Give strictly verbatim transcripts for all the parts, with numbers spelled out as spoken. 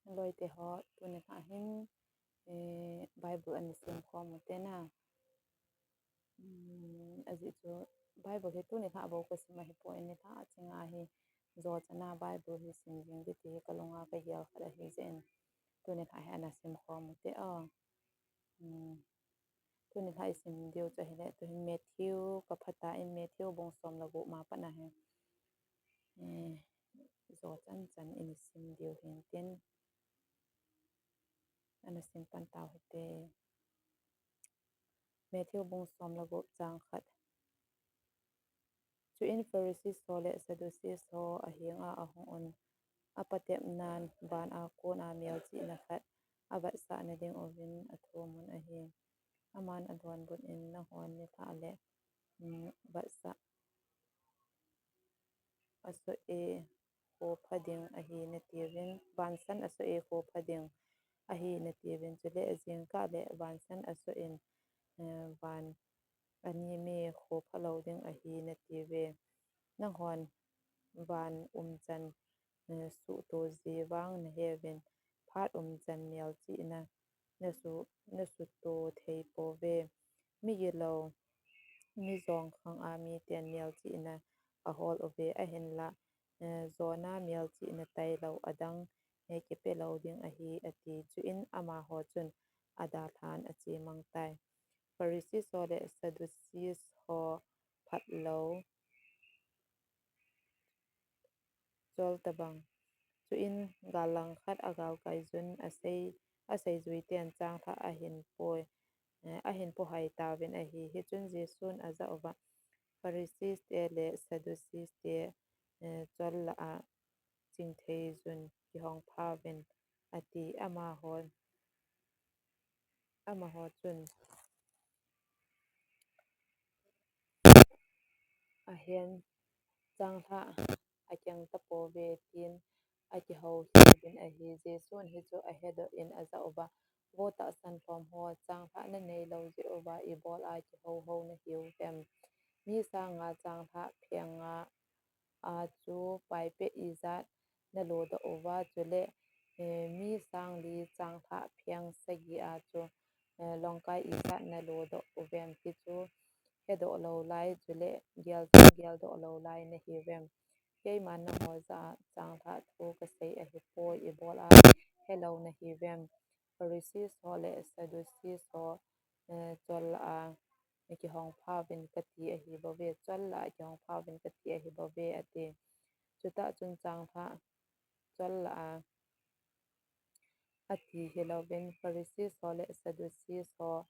Loite ho, tuni lha hin, eh, Bible ana sim khom u te na. Um, ajeh chu Bible hi tuni lha bou kasim ahi poi, nilhah chenga hi jo chana Bible hi sim jing ding ti hi kalunga kagel khat ahi jeh in, tuni lha hi ana sim khom u te o. Um, tuni lha isim diu chu ahile, tuhin Matthew kaphat a in Matthew bung som le gup ma pat na hi, eh, jo chan chan in isim diu hin tin. Ana sim pan tau hite. Matthew bung som le gup chang khat. Chuin Pharisees ho le Sadducees ho ahenga ahung un, apatepnan van a kon a melchihna khat avetsah nading uvin athum un ahi. Aman adonbut in, nanghon nilhah le, mm, vetsah asoh e, kho pha ding ahi natiuvin, vansan asoh e, kho pha ding ahi natiuvin, chule jingkah le vansan asoh in, eh, van ani me kho pha lou ding ahi natiuve. Nanghon van umchan, eh, suhto ji vang naheuvin, phat umchan melchihna nasu-, nasuhto thei pouve. Migilou, mijong khang a miten melchihna ahol uve, ahinlah, eh, Jonah melchihna tailou adang, eh, kipe lou ding ahi, ati. Chuin amaho chun adalhan achemang tai. Pharisees ho le Sadducees ho phatlou chol tabang. Chuin gal lang khat a galkai jun asei, aseijuiten changlhah ahin poi, eh, ahin pohai tauvin ahi. Hichun Jesun ajah uva, Pharisees te le Sadducees te, eh, chol lah a chingthei jun kihong phauvin, ati. Amahon, amaho chun, ahen, changlhah akeng tapouve, tin akihoulim uvin ahi. Jesun hichu ahedoh in ajah uva, Vo tahsan lhom ho, changlhah nanei lou jeh uva ibol a kihouhou nahiu vem? Mi sang nga changlhah pheng nga a chu paipeh ijat nalodoh uva, chule, eh, mi sang li changlhah pheng sagi a chu, eh, longkai ijat nalodoh uvem? Hichu hedoh lou lai, chule gel jong geldoh lou lai nahiuvem? Keiman nangho jah a changlhah thu kasei ahipoi, ibol a helou nahiuvem? Pharisees ho le Sadducees ho, eh, chol lah a kihong phauvin kati ahi bouve, chol lah a kihong phauvin kati ahi bouve, ati. Chutah chun changlhah chol lah a ati hilouvin, Pharisees ho le Sadducees ho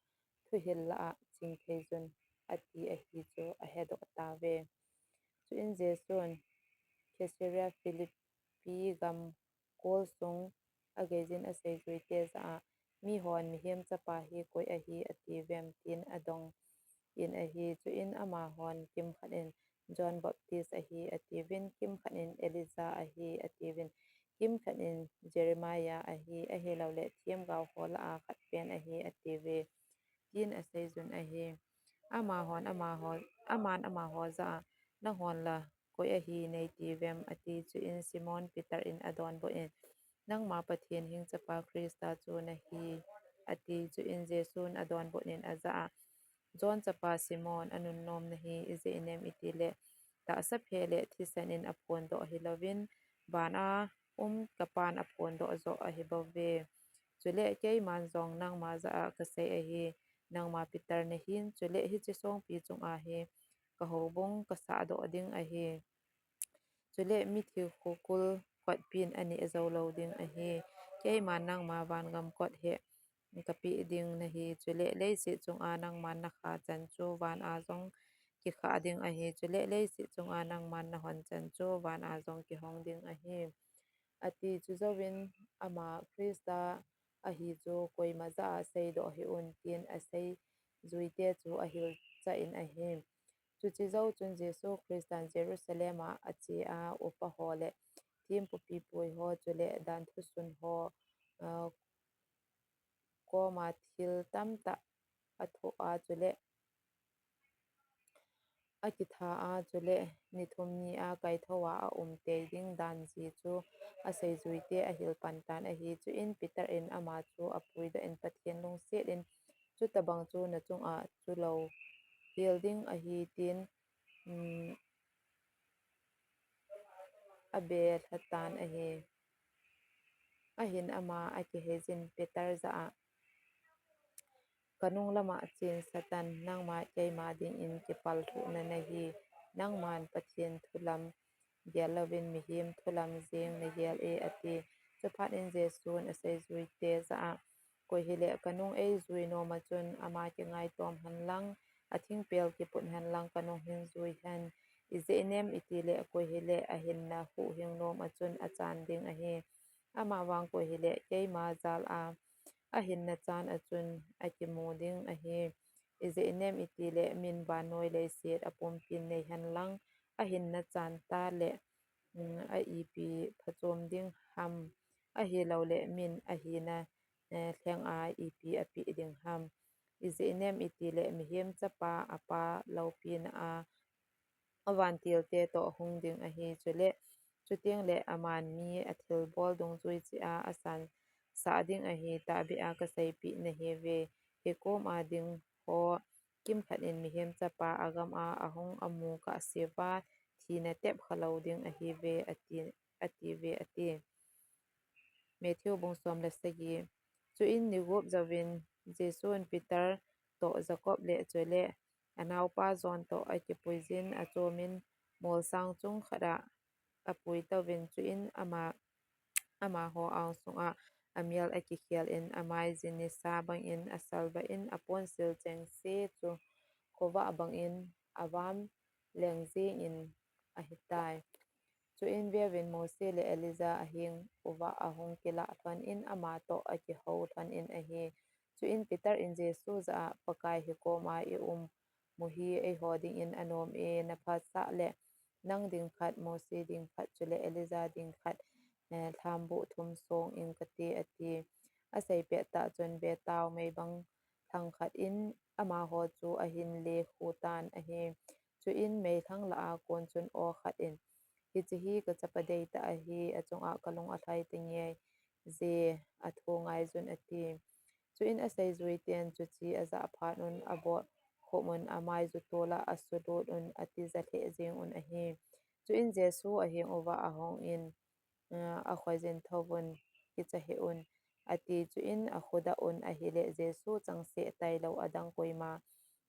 thuhil lah a chingthei jun ati ahi chu ahedoh tauve. Chuin Jesun Caesarea Philippi gam kol sung a geijin aseijuite jah a, Mihon Mihem Chapa hi koi ahi atiuvem? tin adong in ahi. Chuin amahon, Kimkhat in John Baptist ahi atiuvin, kimkhat in Elijah ahi atiuvin, kimkhat in Jeremiah ahi, ahilouleh themgao ho lah a khat pen ahi atiuve, tin aseijun ahi. Amahon amaho, aman amaho jah a, Nanghon la koi ahi neitiuvem? ati. Chuin Simon Peter in adonbut in, Nangma Pathen Hing Chapa Christa chu nahi, ati. Chuin Jesun adonbut in ajah a, John chapa Simon, anunnom nahi, ijeh inem itile tahsa phe le thisan in aphondoh hilouvin, van a um ka Pan aphondoh joh ahi bouve. Chule keiman jong nangma jah a kasei ahi, nangma Peter nahin, chule hiche songpi chunga hi kahoubung kasahdoh ding ahi. Chule mithi khukul kotpin aneh jou lou ding ahi. Keiman nangma vangam kot hi kapeh ding nahi. Chule leiset chunga nangman nakha chan chu van a jong kikhah ding ahi. Chule leiset chunga nangman nahon chan chu van a jong kihong ding ahi, ati. Chujouvin ama Christa ahi chu koima jah a seidoh hih un, tin aseijuite chu ahilchah in ahi. Chuche jou chun Jesu Christan Jerusalem a ache a, upa ho le thempu pipui ho chule danthu sun ho, ah, koma thil tamtah athoh a, chule akitha a, chule ni thum ni a kaithou a aum tei ding dan ji chu aseijuite ahil pan tan ahi. Chuin Peter in ama chu apuidoh in, Pathen lungset in, chutabang chu nachung a chu lou hel ding ahi, tin, um, abel hatan ahi. Ahin ama akiheijin Peter jah a, Kanung lama chen satan, nangma keima dingin kipal lhuh na nahi, nangman Pathen thu lam gel louvin mihem thu lam jeng nagel e, ati. Chuphat in Jesun aseijuite jah a, Koi hile kanung eijui nom achun ama kingai tom hen lang, athingpel kiput hen lang kanung hin jui hen. Ijeh inem itile koi hile ahinna huhhing nom achun achan ding ahi. Amavang koi hile keima jal a ahinna chan achun akimu ding ahi. Ijeh inem itile min vannoi leiset apumpin nei hen lang, ahinna chan tale, um, a ipi phachom ding ham, ahilouleh min ahina, eh, lheng a ipi apeh ding ham. Ijeh inem itile mihem chapa apa loupina a avantilte toh hung ding ahi, chule chuteng le aman mi athilbol dungjui cheh a asan sah ding ahi, tahbeh a kaseipeh nahiuve. Hikom a ding ho kimkhat in mihem chapa agam a ahung amu kahseuva thina tep khalou ding ahiuve, ati, atiuve, ati. Matthew bung som le sagi. Chuin ni gup jouvin Jesun Peter toh Jacob le chule anaopa John toh akipuijin, achomin molsang chung khat a apui tauvin, chuin ama, amaho angsunga amial akikhel in, amai jin nisa bangin asalvah in, aponsil chengse chu khovah bangin avam leng jengin ahitai. Chuin veuvin Mose le Elijah aheng uva ahung kilah lhon in, ama toh akihou lhon in ahi. Chuin Peter in Jesu jah a, Pakai, hikoma i um mu hi eiho dingin anom e, naphatsah le nang ding khat, Mose ding khat, chule Elijah ding khat, eh, lhambuh thum song in kati, ati. Asei pettah chun vetau meibang thang khat in amaho chu ahin lekhu tan ahi. Chuin meilhang lah a kon chun aw khat in, Hiche hi kachapa deitah ahi, achunga kalung alhai tangei je, athu ngaijun, ati. Chuin aseijuiten chuche ajah phat un, aboh khum un, amai jutol a asulut un, atija lheh jeng un ahi. Chuin Jesu aheng uva ahung in, ah, akhoijin, Thouvun, kicha hih un, ati. Chuin akhudah un ahile Jesu changseh tailou adang koima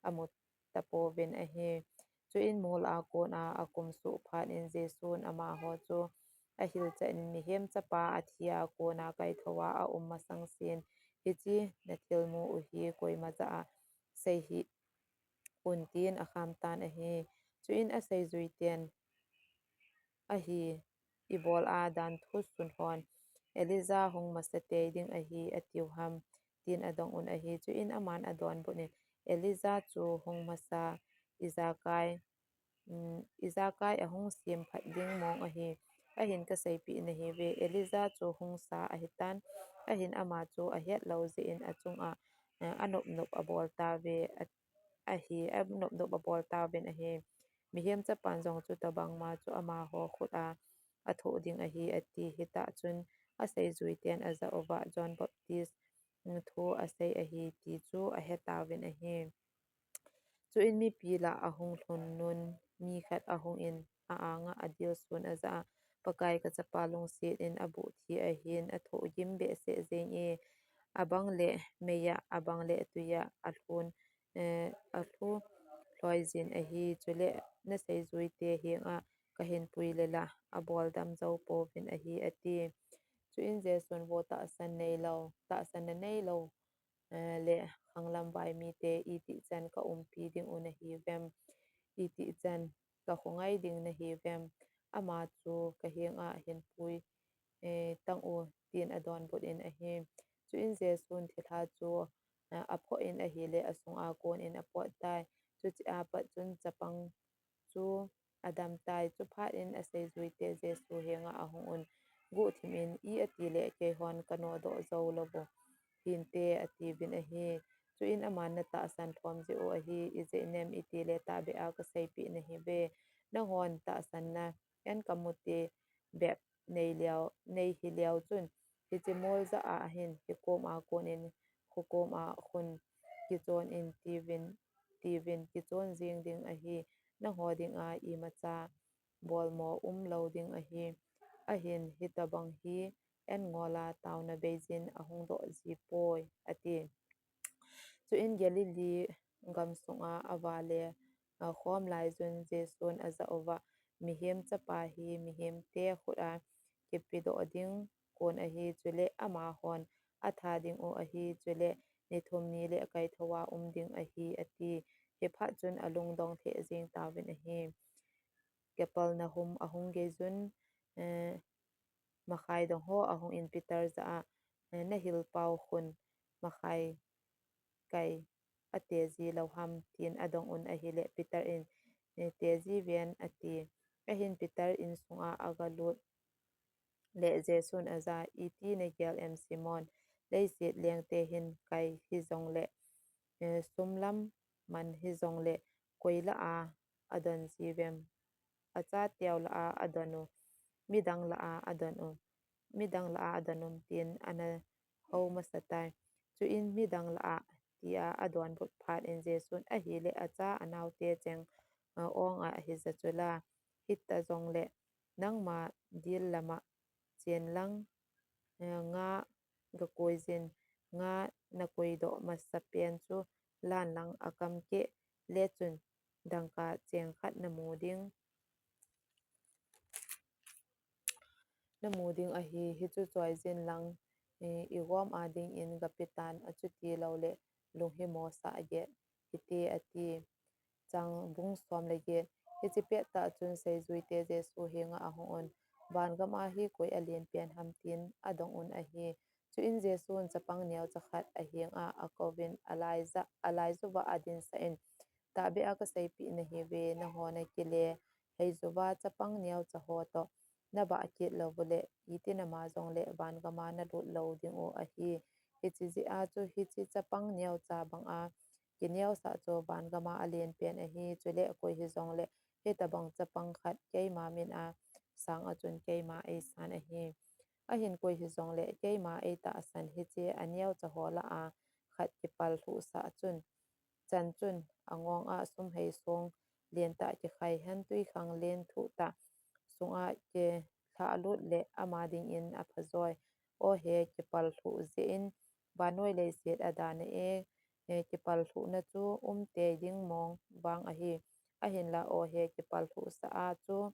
amu tapouvin ahi. Chuin mol a kona akum suh phat in Jesun amaho chu ahilchah in, Mihem Chapa athi a kona kaithou a aum masang sen, hiche nathilmu u hi koima jah a sei hih un, tin akham tan ahi. Chuin aseijuiten, Ahi, ibol a dan thu sun hon, Elijah hung masa tei ding ahi, atiu ham, tin adong un ahi. Chuin aman adonbut in, Elijah chu hung masa, ijakai, um, ijakai ahung sem phat ding mong ahi. Ahin kaseipeh nahiuve, Elijah chu hung sa ahitan, ahin ama chu ahetlou jeh in achunga, eh, anopnop abol tauve, a, ahi, anopnop abol tauvin ahi. Mihem Chapan jong chutabang ma chu amaho khut a athoh ding ahi, ati. Hitah chun aseijuiten ajah uva, John Baptist thu asei ahi, ti chu ahetauvin ahi. Chuin mipi lah ahung lhun nun, mi khat ahung in, a-anga adilsun ajah a, Pakai, kachapa lungset in abuh thi ahin, athohgim behseh jenge, abang le meiya, abang le tuiya alhun, eh, alhu lhoijin ahi, chule naseijuite henga kahin pui le la, aboldam jou pouvin ahi, ati. Chuin Jesun, Vo tahsan neilou, tahsanna neilou, eh, le khanglam vai mite itih chan kaumpi ding u nahiuvem? Itih chan kakhongai ding nahiuvem? Ama chu kahenga hin pui, eh, tang u, tin adonbut in ahi. Chuin Jesun thilha chu, eh, aphoh in ahile asunga kon in apot tai. Chuche a pat chun chapang chu adamtai. Chuphat in aseijuite Jesu henga ahung un, Guhthim in, i atile keihon kanodoh jou lou u hinte, atiuvin ahi. Chuin aman natahsan lhom jeh u ahi, ijeh inem itile tahbeh a kaseipeh nahiuve. Nanghon tahsanna en kamute bep nei leu, nei hileu chun, hiche mol jah a hin, hikom a konin, khukom a khun kichon in tiuvin, tiuvin kichon jing ding ahi. Nangho dinga imacha bolmo umlou ding ahi. Ahin hitobang hi en ngol a taona beijin ahung doh jipoi, ati. Chuin Galilee gamsunga avale, a, khom laiyun Jesun ajah uva, Mihem Chapa hi mihemte khut a kipedoh ding kon ahi, chule amahon atha ding u ahi, chule ni thum ni le kaithou a um ding ahi, ati. Hiphat chun alungdong lheh jeng tauvin ahi. Kapernaum ahung geiyun, eh, makhai dong ho ahungin Peter jah a, eh, nahil pau khun makhai kai ateji lou ham, tin adong un ahile Peter in, eh, teji ven, ati. Ahin Peter insunga agalut le Jesun ajah a, Iti nagel em Simon, leiset lengte hin kai hijongle, eh, sum lam man hijongle, koi lah a adon jiuvem? Achateu lah a adon u, midang lah a adon u, midang lah a adon um, tin ana hou masa tai. Chuin midang lah a tia adonbut phat in Jesun ahile acha anaote cheng, a, ong a ahija chula, Hita jongle nangma dil lama chen lang, eh, nga gakoijin, nga nakoidoh masapen chu lan lang akam keh le chun dangka cheng khat namu ding, namu ding ahi, hichu choijin lang, eh, igom a dingin gapetan, achuti loule lunghimo sah get hite, ati. Chang bung som le get. Hiche pettah chun seijuite Jesu henga ahung un, Vangam a hi koi alen pen ham, tin adong un ahi. Chuin Jesun chapang neocha khat ahenga akouvin, alaija, alaijuva adinsah in, Tahbeh a kaseipeh nahiuve, nangho nakile heijuva chapang neocha ho toh nabah kit lou uleh, itin ama jongle vangam a nalut lou ding u ahi. Hiche jeh a chu hiche chapang neocha banga kineosah chu vangam a alen pen ahi. Chule koi hijongle hitobang chapang khat keima min a sang a chun keima eisan ahi. Ahin koi hijongle keima eitahsan hiche aneocha ho lah a khat kipal lhuhsah chun, chan chun angong a sum hei song lentah kikhai hen, twikhanglen thuhtah sunga kilhahlut le ama dingin aphajoi. O he, kipal lhuh jeh in vannoi leiset adana e, e, kipal lhuhna chu umtei ding mong vang ahi. Ahinla o he, kipal lhuhsah a chu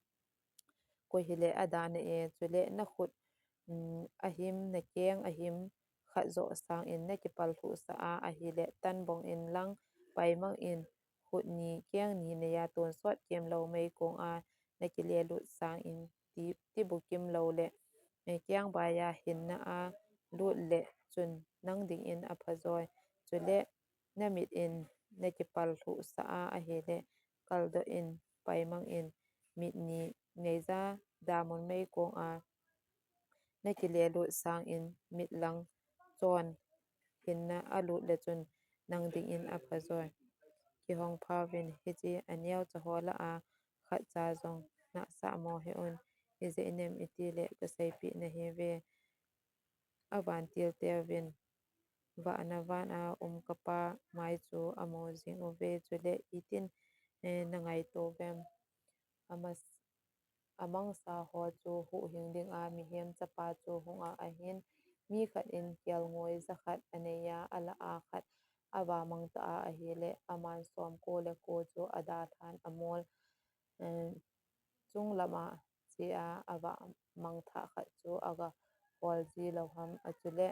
koi hile adana e, chule nakhut, um, ahim, nakeng ahim khat joh sangin nakipal lhuhsah a, ahile tanbong in lang paimang in, khut ni keng ni neiya tonsot kemlou meikong a nakilelut sangin ti, tibukim loule, eh, keng baiya hinna a lut le chun nang dingin aphajoi. Chule namit in nakipal lhuhsah a, ahile kaldoh in paimang in, mit ni neija damun meikong a nakilelut sangin mit lang chon hinna alut le chun nang dingin aphajoi. Kihong phauvin, hiche aneocha ho lah a khatcha jong nahsah mo hih un, ijeh inem itile kaseipeh nahiuve, avantil teuvin, Vana van a um ka Pa mai chu amu jing uve, chule itin, eh, nangaito uvem? Amas-, amangsa ho chu huhhing dinga Mihem Chapa chu hung a ahin, mi khat in kelngoi jakhat aneiya, alah a khat avamang ta a, ahile aman somko le ko chu adalhan amol, eh, chunglama chea avamang thah khat chu aga hol ji lou ham, achule,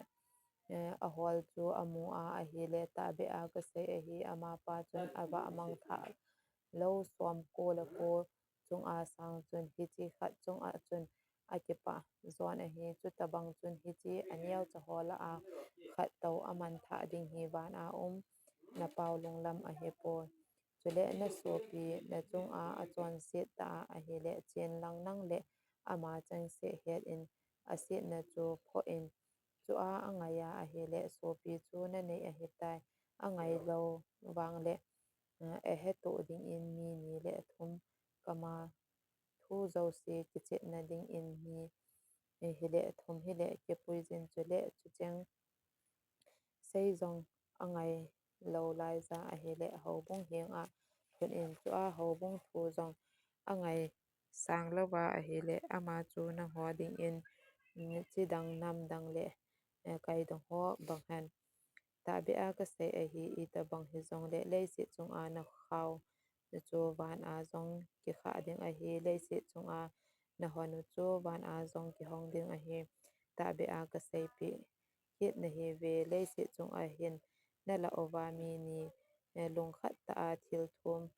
eh, ahol chu amu a, ahile tahbeh a kasei ahi, amapa chun avamang thah lou somko le ko chunga sang chun hiche khat chunga chun akipah jon ahi. Chutobang chun hiche aneocha ho lah a khat tou aman thah ding hi vana um na Pau lunglam ahipoi. Chule nasopi nachunga achonset ta a, ahile chen lang nang le ama changseh het in, asetna chu phoh in, chua angaiya ahile sopi chu nanei ahitai. angailou vangle, eh, ahetoh dingin mi ni le thum kama thu jouse kichetna dingin ni, eh, hile thum hile kipuijin chule chucheng sei jong angailou laija ahile houbung henga lhun in chua houbung thu jong angaisang louva ahile ama chu nangho dingin, mm, chidang namdang le, eh, kaidong ho bang hen. Tahbeh a kasei ahi, itobang hijongle leiset chunga nakhao chu vana jong kikhah ding ahi, leiset chunga nahon u chu vana jong kihong ding ahi. Tahbeh a kaseipeh kit nahiuve, leiset chunga hin nalah uva mi ni, eh, lungkhat tah a thil thum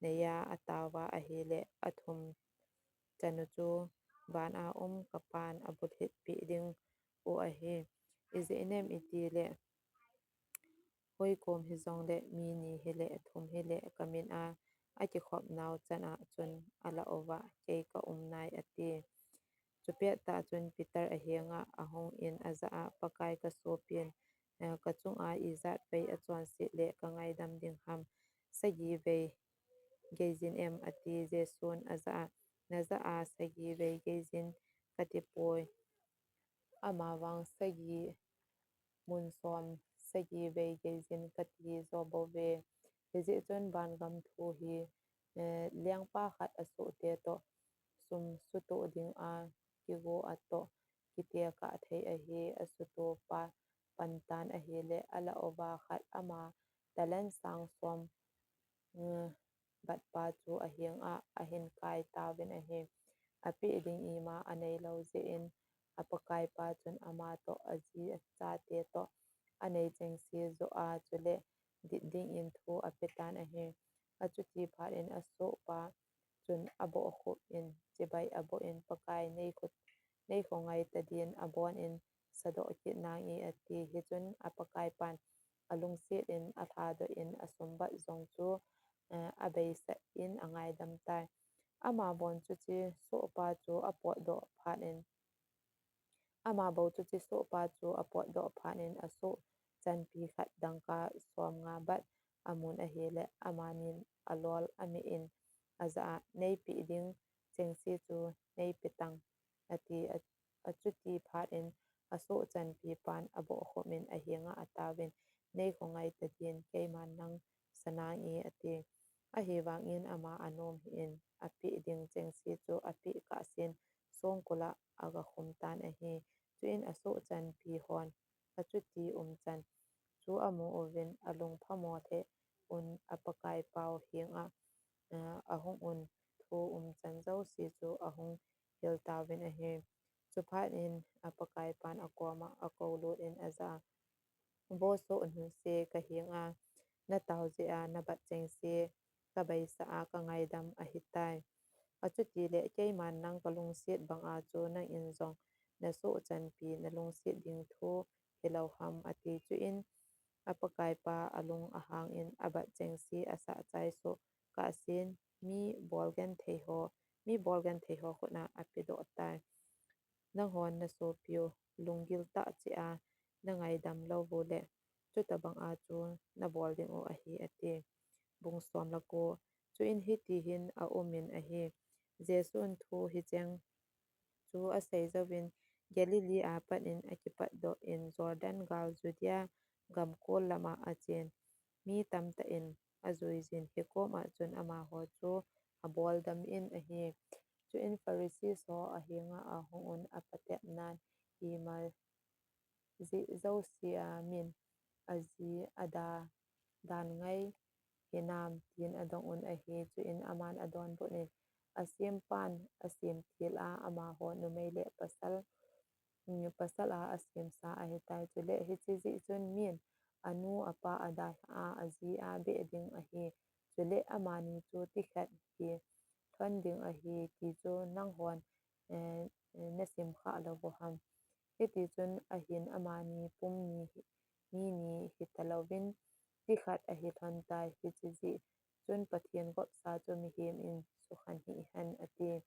neiya ataova ahile athum chanu chu vana um kapan abulhitpeh dingu ahi. Ijeh inem itile hoikom hijongle mi ni hile thum hile kamin a akikhopnau chana chun alah uva kei kaum nai ati. Chupettah chun Peter ahenga ahungin ajah a, Pakai kasopin, eh, kachunga ijat pei achonset le kangaidam ding ham? Sagivei geijin em? Ati. Jesun ajah a, najah a sagivei geijin katipoi, amavang sagi mun som sagivei geijin kati jobouve. Hijeh chun vangam thu hi, eh, lengpa khat asohte toh sum sutoh dinga kigo atoh kitekah thei ahi. Asutopa pantan ahile alah uva khat ama talent sang som, mm, batpa chu ahenga ahin kaitauvin ahi. Apeh ding ima aneilou jeh in apakaipa chun ama toh aji achate toh anei chengse joh a chule dit dingin thu apetan ahi. Achuti phat in asohpa chun abohkhup in chibai aboh in, Pakai, neikho, neikho ngaitadin abonin sadoh kit nange ati. Hichun apakaipan alungset in alhadoh in asumbat jong chu, eh, abeisah in angaidam tai. Amabon chuche sohpa chu apotdoh phat in, amabon chuche sohpa chu apotdoh phat in asoh chanpi khat dangka somnga bat amun ahile amanin alol amin ajah a, neipeh ding chengse chu neipetan ati. A, achuti phat in asoh chanpipan abohkhup in ahenga ataovin, neikho ngaitadin keiman nang sa nange ati. Ahivangin ama anom hih in apeh ding chengse chu apeh kahsen songkul a agakhum tan ahi. Chuin asoh chanpi hon achuti umchan chu amu uvin alungphamo lheh un apakaipau henga, ah, ahung un thu umchan jouse chu ahung hiltauvin ahi. Chuphat in apakaipan akoma akoulut in ajah a, Vo soh nunse, kahenga natao jeh a nabat chengse kabeisah a kangaidam ahitai. Achutile keiman nang kalungset banga chu nangin jong nasoh chanpi nalungset ding thu hilou ham ati. Chuin apakaipa alung ahangin abat chengse asah chaisoh kahsen mi bolgenthei ho, mi bolgenthei ho khut a apedoh tai. Nanghon nasopiu lunggil tah cheh a nangaidam lou uleh, chutobang a chu nabol dingu ahi ati. Bung somle ko. Chuin hitihin aumin ahi. Jesun thu hicheng chu asei jouvin Galilee a pat in akipatdoh in Jordan gal Judea gam kol lama achen. Mi tamtah in ajuijin, hikoma chun amaho chu aboldam in ahi. Chuin Pharisees ho ahenga ahung un apatepnan, Ima jeh jousea min aji ada dan ngai hinam, tin adong un ahi. Chuin aman adonbut in, Asempan asem til a amaho numei le pasal, mm, pasal a asemsa ahitai. Chule hiche jeh chun min anu apa adalha a aji abeh ding ahi. Chule amani chu tikhat hi lhon ding ahi ti chu nanghon, eh, nasimkhah lou uham? Hitichun ahin amani pum ni hi, mi ni hitalouvin tikhat ahi lhon tai. Hiche jeh chun Pathen gopsa chu mihem in sukhen hih hen ati.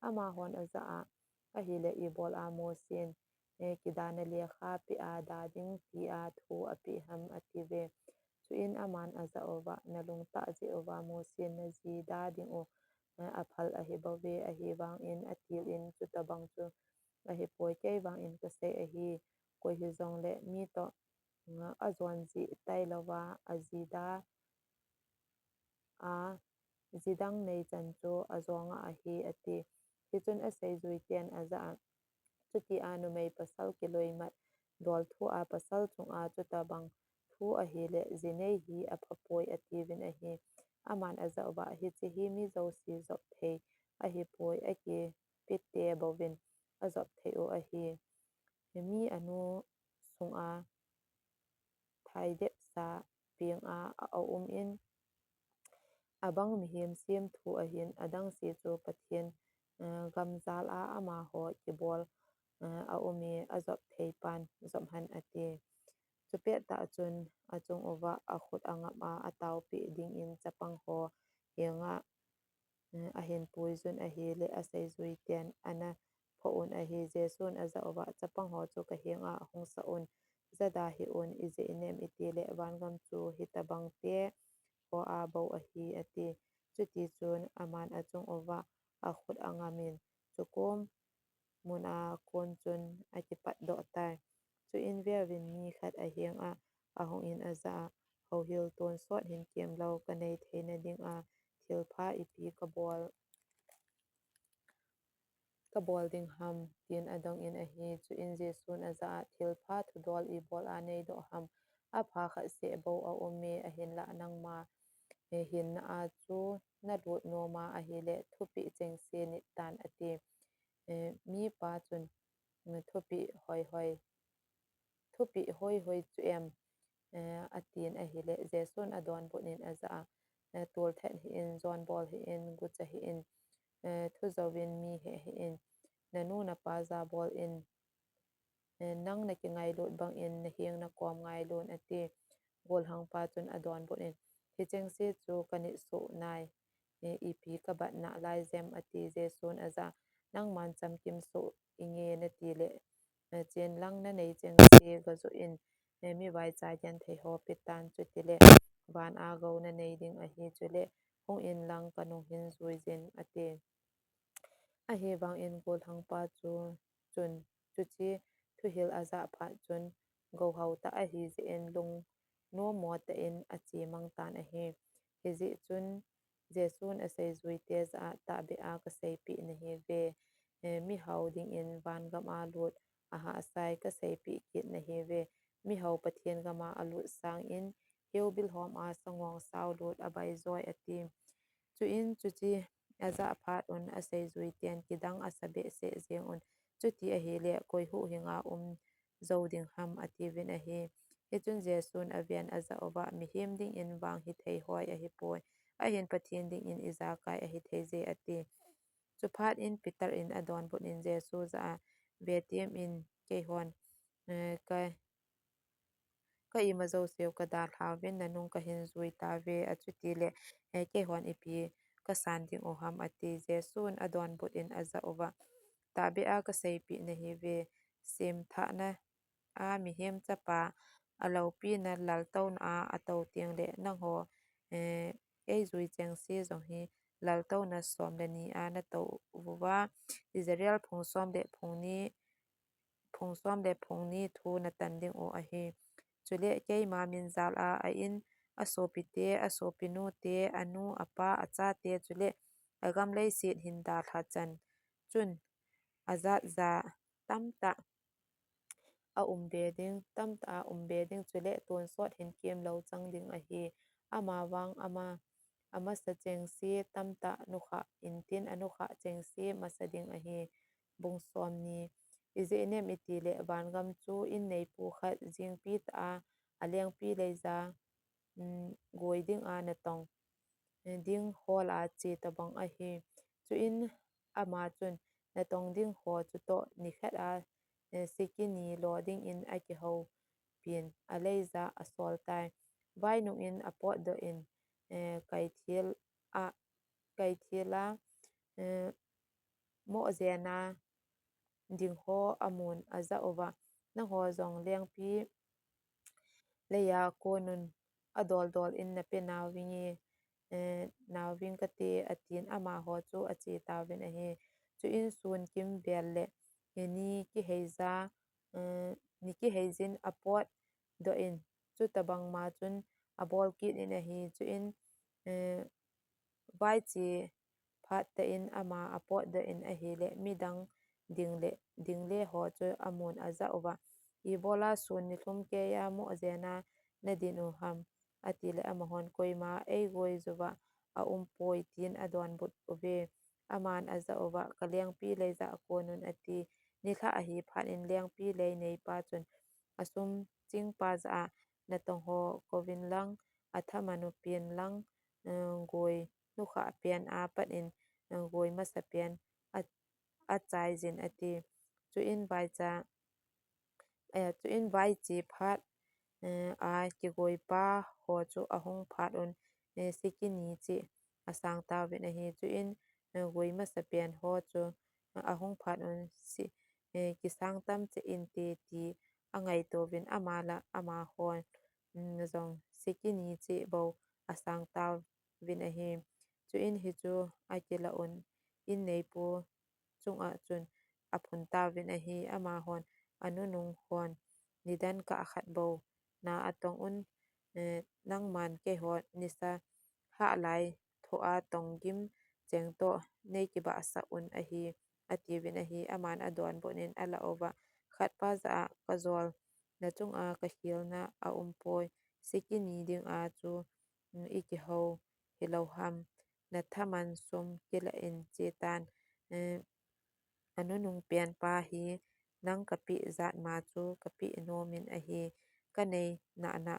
Amahon ajah a, Ahile ibol a Mosen, eh, kidana lekha peh a da ding tia thu apeh ham atiuve. Chuin aman ajah uva, nalungtah jeh uva Mosen najida dingu aphal ahi bouve, ahivangin atil in, chutabang chu ahipoi, keivangin kasei ahi, koi hijongle mi toh ajon jih tailouva ajida a, jidang neichan chu ajonga ahi, ati. Hichun aseijuiten ajah a, chutia numei pasal kiloimat dol thua pasal chunga chutabang thu ahile jinei hi aphapoi, atiuvin ahi. Aman ajah uva, hiche hi mi jouse jop thei ahipoi, akipitte bouvin ajop thei u ahi. Mi anu sunga thaidepsa penga aum in, abang mihem semthu ahin, adangse chu Pathen gamjal a amaho kibol aume, ajop theipan jop hen, ati. Chupettah chun achung uva akhut angap a, ataopeh dingin chapang ho henga ahin puijun ahile, aseijuiten ana phoh un ahi. Jesun ajah uva, chapang ho chu kahenga hung sah un, jada hih un, ijeh inem itile vangam chu hitobang te ho a bou ahi, ati. Chutichun aman achung uva akhut angam in, chukom muna kon chun akipatdoh tai. Chuin veuvin mi khat ahenga ahungin ajah a, houhil tonsot hinkemlou kanei theina dinga thilpha ipi kabol kabol ding ham, tin adongin ahi. Chuin Jesun ajah a, thilpha thudol ibol a neidoh ham? Apha khat seh bou aume, ahinlah nangma hinna a chu nalut noma ahile thupeh chengse nit tan, ati. Mipa chun, thupeh hoihoi, thupeh hoihoi chu em, atin ahile, Jesun adonbut in ajah a, tolthet hih in, jonbol hih in, gucha hih in, thujouvin mi heh hih in, nanu napa jabol in, nang nakingailut bangin naheng nakom ngailun, ati. Golhangpa chun adonbut in, hichengse chu kanit soh nai, ipi kabatna lai jem, ati. Jesun ajah a, nangman chamkim soh inge natile, chenlang nanei chengse gajoh in, mi vaicha genthei ho petan, chutile van a gou nanei ding ahi, chule hung inlang kanung hin juijin, ati. Ahivangin golhangpa chu chun chuche thuhil ajah phat chun gouhao tah ahijeh in lungnommo tah in achemang tan ahi. Hijeh chun Jesun aseijuite jah a, tahbeh a kaseipeh nahiuve, mihao dingin vangam a lut ahahsai kaseipeh kit nahiuve. Mihao Pathen gam a alut sangin heubilhom a sangong sao lut abaijoi, ati. Chuin chuche ajah phat un aseijuiten kidang asa behseh jeng un, chuti ahile koi huhhinga um jou ding ham, atiuvin ahi. Hichun Jesun aven ajah uva, mihem dingin vang hithei hoi ahipoi, ahin Pathen dingin ijakai ahitheiye, ati. Chuphat in Peter in adonbut in Jesu jah a, vetem in, keihon ka ka ima jouseu kadalhauvin nanung kahin jui tauve, achutile keihon ipi kasan dingu ham, ati. Jesun adonbut in ajah uva, tahbeh a kaseipeh nahiuve, semthahna a mihem chapa aloupina laltouna a atou tengle nangho eijui chengse jong hi laltouna som le ni a natou uva, Israel phung som le phung ni phung som le phung ni thu natan dingu ahi. Chule keima min jal a a-in asopite, asopinute, anu, apa, achate, chule agam leiset hin dalha chan chun ajat ja tamtah aum be ding, tamtah aum be ding, chule tonsot hinkemlou chang ding ahi. Amavang ama amasa chengse tamtah nukhah intin, anukhah chengse masa ding ahi. Bung somni. Ijeh inem itile vangam chu inneipu khat jingpi tah a alengpi leija goi dinga natong ding hol a che tobang ahi. Chuin ama chun natong ding ho chutoh nikhat a sikini lo dingin akihoupin aleija asol tai. Vainungin apotdoh in kaithel a kaithel a mohjena ding ho amun ajah uva, nangho jong lengpi leija konun adol dol in nape nauvinge, eh, nauving kate, atin amaho chu ache tauvin ahi. Chuin sun kimvel le, eh, ni kiheija, eh, ni kiheijin apot doh in, chutabang ma chun abol kit in ahi. Chuin, eh, vaiche phat tah in ama apot doh in ahile, midang ding le, ding le ho chu amun aja uva, "Ibola sun nilhum keiya moh jena nadin u ham?" atile amahon, "Koima eigoi juva aumpoi," tin adonbut uve. Aman aja uva, "Kalengpi lei jah a kon un," ati. Nilhah ahi phat in lengpi lei neipa chun asum chingpa jah a, "Natong ho kouvin lang, athaman u pen lang, eh, goi nukhah pen a pat in, eh, goi masa pen a, achaijin," ati. Chuin vaicha, eh, chuin vaiche phat, eh, a kigoipa ho chu ahung phat un, eh, sikini cheh asang tauvin ahi. Chuin, eh, goi masa pen ho chu, eh, ahung phat un si, eh, kisang tam cheh inte ti angaitouvin amala amahon, mm, jong sikini cheh bou asang tauvin ahi. Chuin hichu akilah un, in neipu chunga chun aphun tauvin ahi. Amahon, "Anunung hon nidan kah khat bou na atong un, eh, nangman keiho nisa hah lai thoa tong gim cheng toh neikibahsah un ahi," atiuvin ahi. Aman adonbut in alah uva, "Khatpa jah a kajol, nachunga kakhelna aumpoi, sikini dinga chu, mm, ikihou hilou ham? Nathaman sum kilah in chetan, eh, anunung penpa hi nang kapeh jat ma chu kapeh nomin ahi, kanei nana,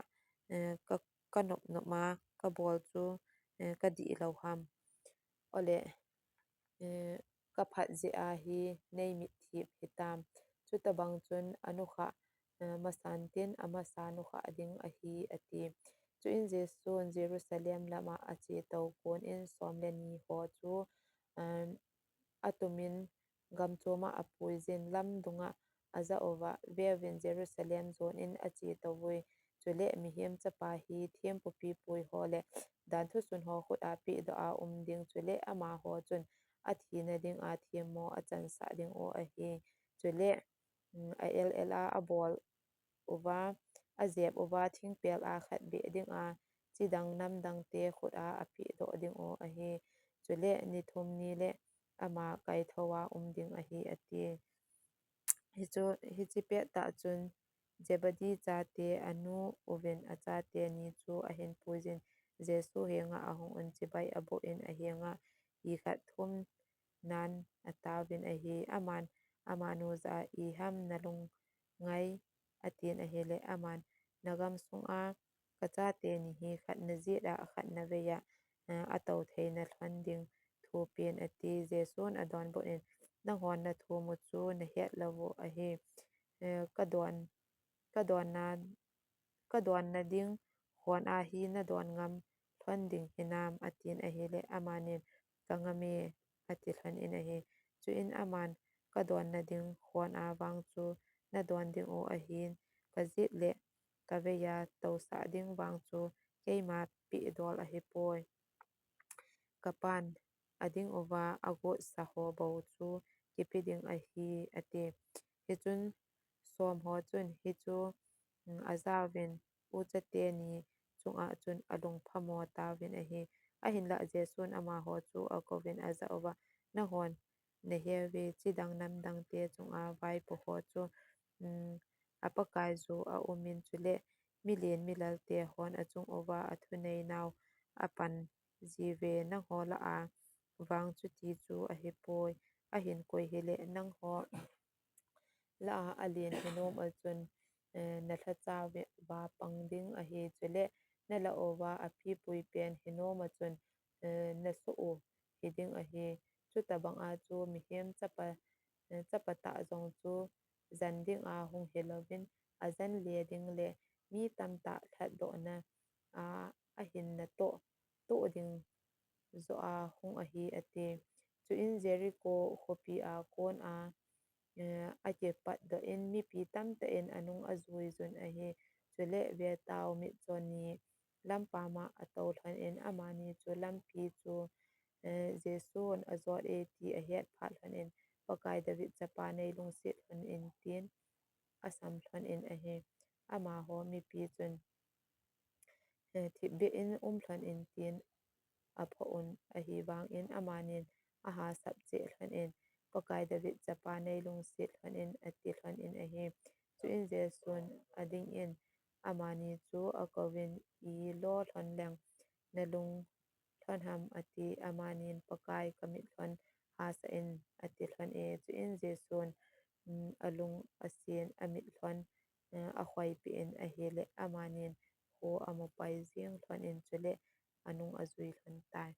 eh, ka, kanop nop ma kabol chu, eh, kadih lou ham? Ole, eh, kaphat jeh a hi neimit thip hitam? Chutabang chun anukhah, eh, masan tin amasa nukhah ding ahi," ati. Chuin Jesun Jerusalem lama ache tou kon in som le ni ho chu, um, atumin gamchoma apuijin lamdunga aja uva, "Veuvin, Jerusalem jon in ache touvui. Chule Mihem Chapa hi thempupi pui ho le danthusun ho khut a pehdoh a um ding, chule amaho chun athina dinga themmo achansah ding u ahi. Chule, mm, a el el a abol uva, ajep uva thingpel a khat beh dinga, chidang namdangte khut a apehdoh ding u ahi. Chule ni thum ni le ama kaithou a um ding ahi," ati. Hichu, hiche pettah chun Zebedee chate anu uvin achate ni chu ahin puijin, Jesu henga ahung un chibai aboh in ahenga hi khat thum nan ataovin ahi. Aman amanu jah a, "Iham nalung ngai?" atin ahile, aman, "Nagam sunga kachate ni hi khat najet a, khat navei a, eh, atou theina lhon ding thupen," ati. Jesun adonbut in, "Nanghon nathum u chu nahet lou u ahi. Eh, kadon, kadonna, kadonna ding hon a hi nadon ngam lhon ding hinam?" atin ahile, amanin, "Kangam e," ati lhon in ahi. Chuin aman, "Kadonna ding hon a vang chu nadon ding u ahin, kajet le kavei a tousah ding vang chu keima pehdol ahipoi. Kapan ading uva agotsa ho bou chu kipe ding ahi," ati. Hichun som ho chun hichu, mm, ajaovin, uchate ni chunga chun alung phamo taovin ahi. Ahinlah Jesun amaho chu akouvin ajah uva, "Nanghon naheuve, chidang namdangte chunga vaipo ho chu, um, apakai jou a umin, chule milen milalte hon achung uva athunei nau apan jiuve, nangho lah a vang chuti chu ahipoi. Ahin koi hile nangho lah a alen hinom a chun, eh, nalhacha ve, va pang ding ahi, chule nalah uva aphipui pen hinom a chun, eh, nasoh u hiding ahi. Chutabang a chu Mihem Chapa, eh, Chapa tah jong chu jan dinga hung hilouvin, ajan le ding le mi tamtah lhatdohna a ahinna toh, toh ding joh a hung ahi," ati. Chuin Jericho khopi a kon a, eh, akipatdoh in mipi tamtah in anung ajuijun ahi. Chule vetao, mitcho ni lampam a atou lhon in, amani chu lampi chu, eh, Jesun ajot e ti ahet phat lhon in, Pakai David chapa nei lungset lhon in tin asam lhon in ahi. Amaho mipi chun, eh, thipbeh in um lhon in tin aphoh un, ahivangin amanin ahasap cheh lhon in, Pakai David chapa nei lungset lhon in ati lhon in ahi. Chuin Jesun ading in amani chu akouvin, ilo lhon leng nalung lhon ham ati. Amanin Pakai kamit lhon hahsa in ati lhon e. Chuin Jesun, um, alung asen amit lhon, eh, akhoipeh in ahile amanin kho amu pai jeng lhon in chule anung ajui lhon tai.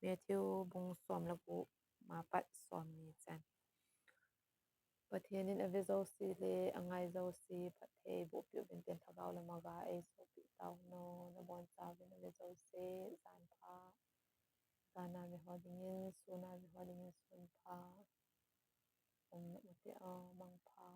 Matthew bung som le gup, ma pat som ni chan. Pathen in ave jouse le angai jouse phattheiboh peh uvin tin lhagao lam a ga eisopeh tau hen. Nabonchauvin ave jouse jan pha. Jan a ve ho dingin, sun a ve ho dingin sun pha. Umna ute a mang pha.